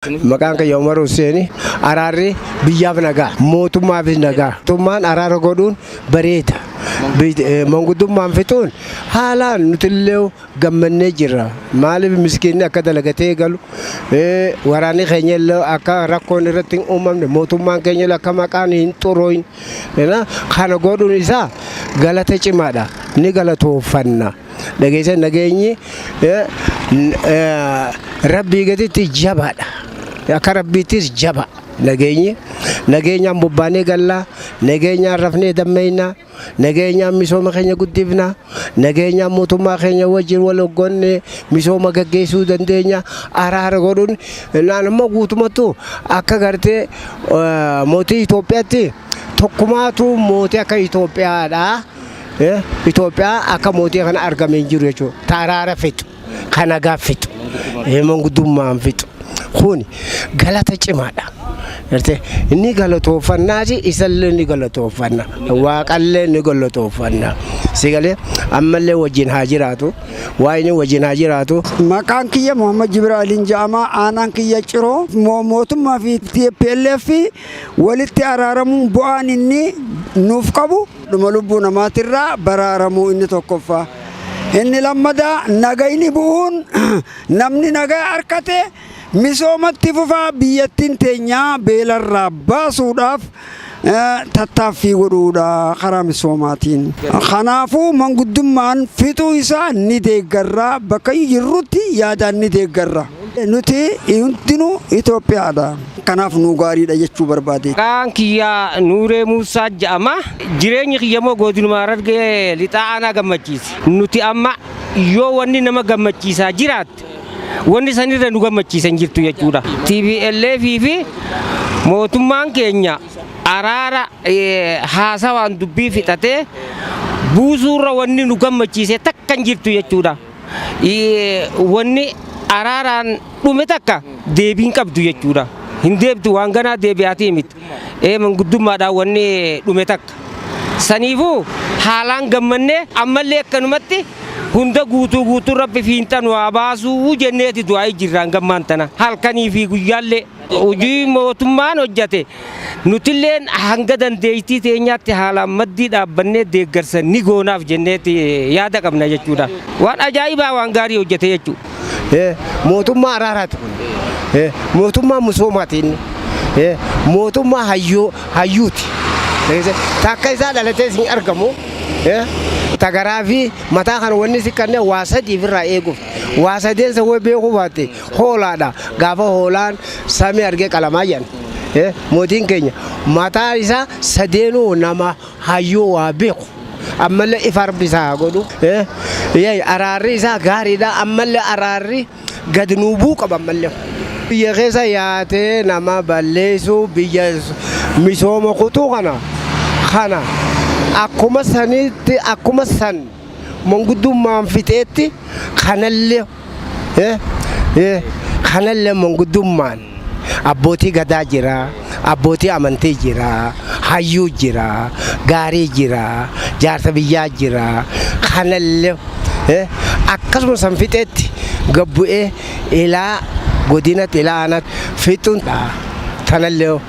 Maqaan kiyya Umar Husseeni. Araarri biyyaaf nagaa, mootummaafis nagaa. Mootummaan araara godhuun bareeda. Manguddummaan fixuun haalaan nutillee gammannee jirra. Maaliif miskiinni akka dalagatee galu, waraanni keenya illee akka rakkoon irratti hin uumamne, mootummaan keenya illee akka maqaan hin xurooyin. Kana godhuun isaa galata cimaadha. Ni galatooffanna. Dhageessa, nageenyi rabbii gaditti jabaadha. Akka rabbiittis jaba nageenyi. Nageenyaan bobbaanee gallaa, nageenyaan rafnee dammeeynaa, nageenyaan misooma keenya guddifnaa, nageenyaan mootummaa keenya wajjin wal hogganne misooma gaggeessuu dandeenya. Araara godhuun naan immoo guutumattuu akka gartee mootii Itoophiyaatti tokkumaatu mootii akka Itoophiyaadha. Itoophiyaa akka mootii kana argamee hin jiru jechuudha. Ta araara fixu, ka nagaa fixu, manguddummaan fixu. Kun galata cimaadha. Gartee inni galatooffannaati, isallee ni galatooffanna. Waaqallee ni galatooffanna. Si galee, ammallee wajjin haa jiraatu. Waaqni wajjin haa jiraatu. Maqaan kiyya Muhammad Jibraaliin jedhama. Aanaan kiyya Ciroo. Mootummaa fi TPLF walitti araaramuun bu'aan inni nuuf qabu dhuma lubbuu namaatirraa baraaramuu inni tokkoffaa. Inni lammadaa, nagayni bu'uun namni nagaa harkate misoomatti fufaa, biyyattiin teenyaa beelarraa baasuudhaaf tattaaffii godhuudha karaa misoomaatiin. Kanaafuu manguddummaan fixuu isaa ni deeggarra, bakka jirrutti yaadaan ni deeggarra. Nuti hundinuu Itoophiyaadha. Kanaaf nu gaariidha jechuu barbaade. Maqaan kiyya Nuuree Muusaa jedhama. Jireenyi kiyya immoo godinuma Harargee Lixaa, aanaa Gammachiisi. Nuti amma yoo wanni nama gammachiisaa jiraatte, wanni sanirra nu gammachiisan jirtu jechuudha. TPLF fi mootummaan keenya araara haasawaan dubbii fixatee buusuurra wanni nu gammachiise takka hin jirtu jechuudha. Wanni araaraan dhume takka deebiin qabdu jechuudha. Hin deebtu, waan ganaa deebi'aatii miti. Manguddummaadhaan wanni dhume takka. Saniifuu haalaan gammannee, ammallee akkanumatti hunda guutuu guutuu rabbi fiinxan waa baasuu jenneeti du'aa jirraan gammaan tana halkanii fi guyyaallee. Hojii mootummaan hojjate nutilleen hanga dandeettii teenyaatti haalaan maddii dhaabbannee deeggarsa ni goonaaf jenneeti yaada qabna jechuudha. Waan ajaa'ibaa, waan gaarii hojjete jechuudha. Mootummaa araaraati kun. Mootummaa misoomaati inni. Mootummaa hayyuu hayyuuti. Takka isaa dhalatees hin argamu. Tagaraa fi mataa kana wanni si kanneen waa sadii ofirraa eeguuf. Waa sadeensa way beekuu baatte hoolaadha. Gaafa hoolaan samii argee qalamaa jedhan. Mootiin keenya mataa isaa sadeenuu nama hayyuu waa beeku. Ammallee ifa rabbi isaa haa godhu. Araarri isaa gaariidha. Ammallee araarri gad nuu bu'uu qaba ammallee. Biyya keessa yaatee nama balleessuu, biyya misooma kutuu kana akkuma sanitti, akkuma san manguddummaan fixeetti, kanallee manguddummaan abbootii gadaa jira, abbootii amantii jira, hayyuu jira, gaarii jira, jaarsa biyyaa jira. Kanallee akkasuma san fixeetti gabbu'ee ilaa godinatti, ilaa aanatti fixuun tanallee.